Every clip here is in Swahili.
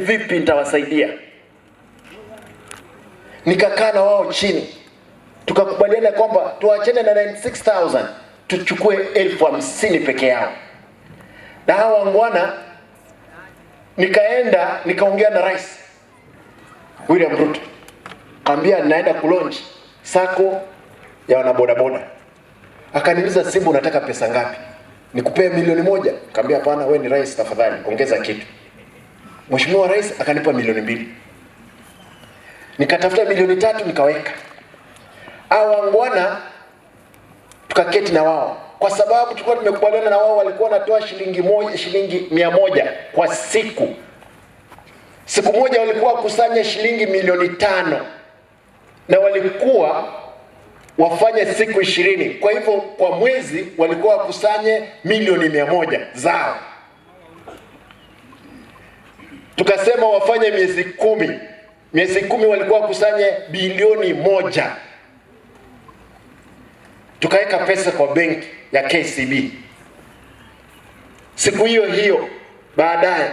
Vipi nitawasaidia? Nikakaa na wao chini, tukakubaliana kwamba tuachane na 96,000 tuchukue 50,000 peke yao. Na hawa wangwana, nikaenda nikaongea na Rais William Ruto, kaambia naenda kulaunch SACCO ya wanabodaboda. Akaniuliza, "Simba, unataka pesa ngapi? Nikupee 1 milioni?" Kaambia, "Hapana, we ni rais, tafadhali ongeza kitu." Mheshimiwa Rais akanipa 2 milioni. Nikatafuta 3 milioni nikaweka. Hao wangwana tukaketi na wao, kwa sababu tulikuwa tumekubaliana na wao, walikuwa wanatoa shilingi 1, shilingi 100 kwa siku. Siku moja walikuwa wakusanya shilingi 5 milioni na walikuwa wafanye siku 20. Kwa hivyo kwa mwezi walikuwa wakusanye 100 milioni zao. Tukasema wafanye miezi 10, miezi 10 walikuwa wakusanye bilioni 1. Tukaweka pesa kwa benki ya KCB. Siku hiyo hiyo baadaye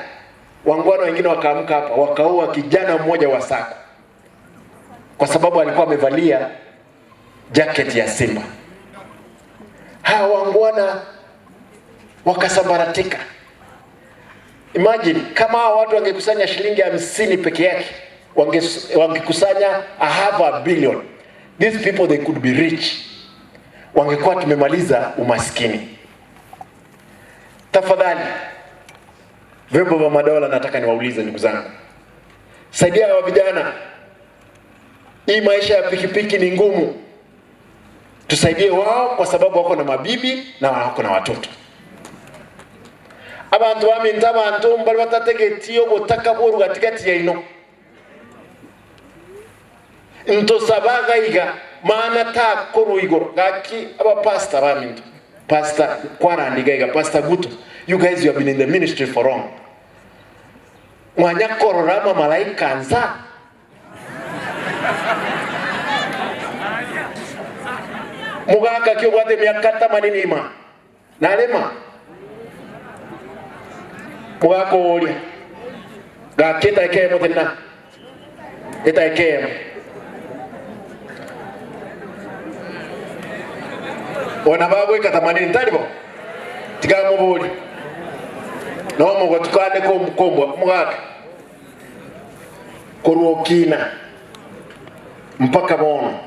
wangwana wengine wakaamka hapa wakaua kijana mmoja wa SACCO kwa sababu alikuwa amevalia jacket ya Simba. Hawa wangwana wakasambaratika. Imagine kama hawa watu wangekusanya shilingi 50 peke yake, wangekusanya a half a billion. These people, they could be rich. Wangekuwa tumemaliza umaskini. Tafadhali, vyombo vya madola, nataka niwaulize ndugu zangu, saidia hawa vijana. Hii maisha ya pikipiki ni ngumu, tusaidie wao kwa sababu wako na mabibi na wako na watoto. Abantu baminto, abantu bali batategetie obotaka bworu gatigati yaino ntosabaga iga maana takorwo igoro gaki. Abapastor baminto, Pastor kwarandiga iga, Pastor Guto, you guys, you have been in the ministry for long. Mwanyakorora malaika nza mugaka kio bwate miaka tamanini ima nalema mugaka uria gakita ekemo tena ita ekemo ona bagwika tamanini taribo tigamuburi no mugotukane kombwa mugaka korwokina mpaka bono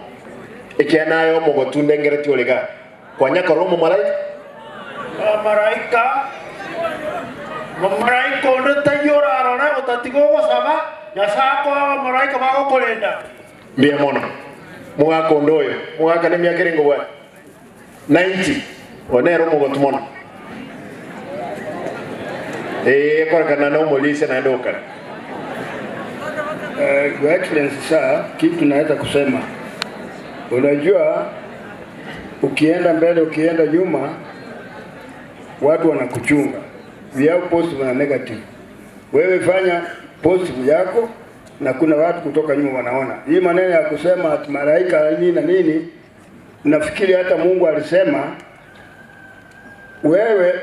ekianayo mugotundengeretie origa kwanyakora omomalaika. Omaraika, omaraika onde taiyo orarore otatiga ogosaba Nyasaye akoa abamaraika bagokorenda. Mbia mono mugaka onde oyo mugaka nä miaka ä ringå 90 onero mugotu mono ä korekana no mulise naende ukara. Your Excellency, sir, kitu naweza kusema, unajua ukienda mbele ukienda nyuma watu wanakuchunga. We have positive na negative. Wewe fanya positive yako na kuna watu kutoka nyuma wanaona. Hii maneno ya kusema ati malaika nini na nini, nafikiri hata Mungu alisema wewe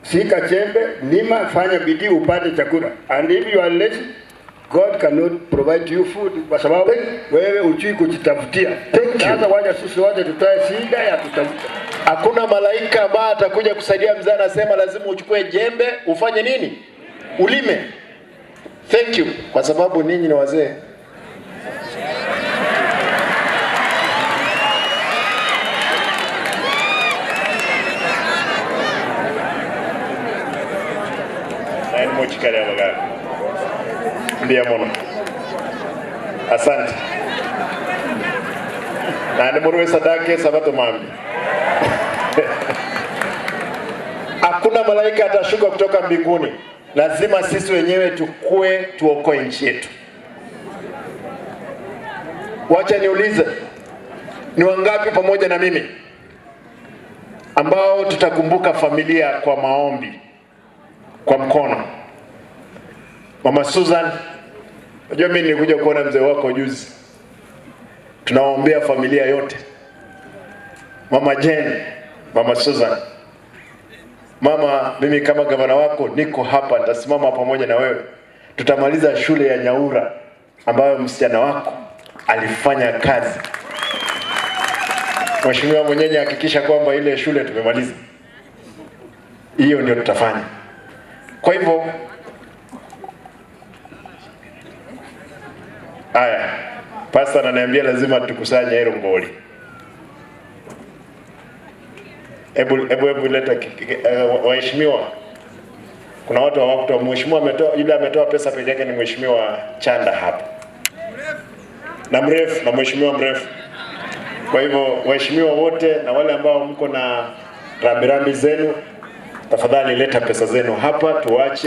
shika chembe, lima, fanya bidii upate chakula. And if you are lazy, God cannot provide you food kwa sababu wewe hujui kujitafutia. Thank you. Sasa wacha sisi wote tutoe shida ya kutafuta. Hakuna malaika ambaye atakuja kusaidia mzee, anasema lazima uchukue jembe ufanye nini? Ulime. Thank you. Kwa sababu ninyi ni wazee. Naini mochikali abagaka. Ndiya mono. Asante. Na ni sadaka sabato mambi. Hakuna malaika atashuka kutoka mbinguni. Lazima sisi wenyewe tukue, tuokoe nchi yetu. Wacha niulize, ni wangapi pamoja na mimi ambao tutakumbuka familia kwa maombi, kwa mkono? Mama Susan, unajua mimi nilikuja kuona mzee wako juzi. Tunawaombea familia yote. Mama Jane, Mama Susan, mama, mimi kama gavana wako niko hapa, nitasimama pamoja na wewe. Tutamaliza shule ya Nyaura ambayo msichana wako alifanya kazi. Mheshimiwa Monyenye, hakikisha kwamba ile shule tumemaliza. Hiyo ndio tutafanya. Kwa hivyo haya, pasta ananiambia lazima tukusanye hilo ngoli. Hebu hebu hebu leta waheshimiwa. Kuna watu hawakutoa. Mheshimiwa ametoa, yule ametoa pesa peke yake ni Mheshimiwa Chanda hapa na mrefu na mheshimiwa mrefu. Kwa hivyo waheshimiwa wote na wale ambao mko na rambirambi zenu, tafadhali leta pesa zenu hapa tuache.